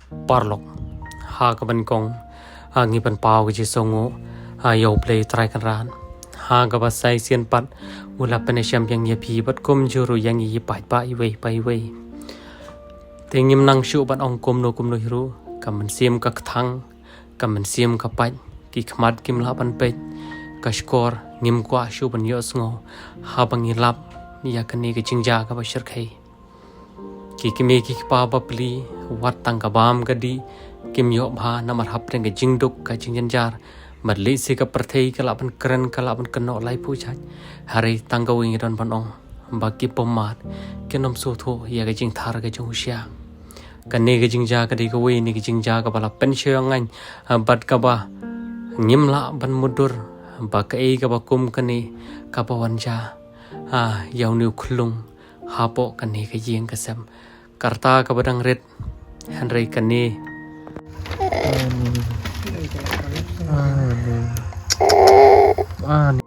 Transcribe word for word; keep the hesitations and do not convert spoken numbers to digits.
Paralok, ha kaba nyngkong, ha ngi pynpaw ka jingsngewnguh ha ïa U Blei Trai Kynrad. Ha kaba sa shisien pat u la pynïashem biang ïa phi bad kumjuh ruh ïa ngi paidbah iwei pa iwei. Te ngim nang shuh ban ong kumno kumno hi ruh, ka mynsiem ka kthang, ka mynsiem ka pait, ki khmat kim lah ban peit, ka shkor ngim kwah shuh ban ïohsngew haba ngi lap ïa kane ka jingjia kaba shyrkhei. Ki kmie ki kpa bapli, wat tang ka bam ka dih kim ïoh bha namar hapdeng ka jingduk ka jingjynjar. Bad lehse ka pyrthei ka lah ban kren, ka lah ban kynnoh laiphew jait. Hynrei tang kawei ngi don ban ong ba ki bymmat kin ym sngewthuh ïa ka jingthar ka jong u sha. Kane ka jingjia ka dei kawei na ki jingjia kaba la pynshoi ïa ngi, ha, bad kaba ngim lah ban mutdur ba kaei kaba kum kane kaba wan jia, ha, ïa une u khyllung hapoh kane ka ïing ka sem. Ka rta kaba dang rit, hynrei kane. Ani. Ani. Ani.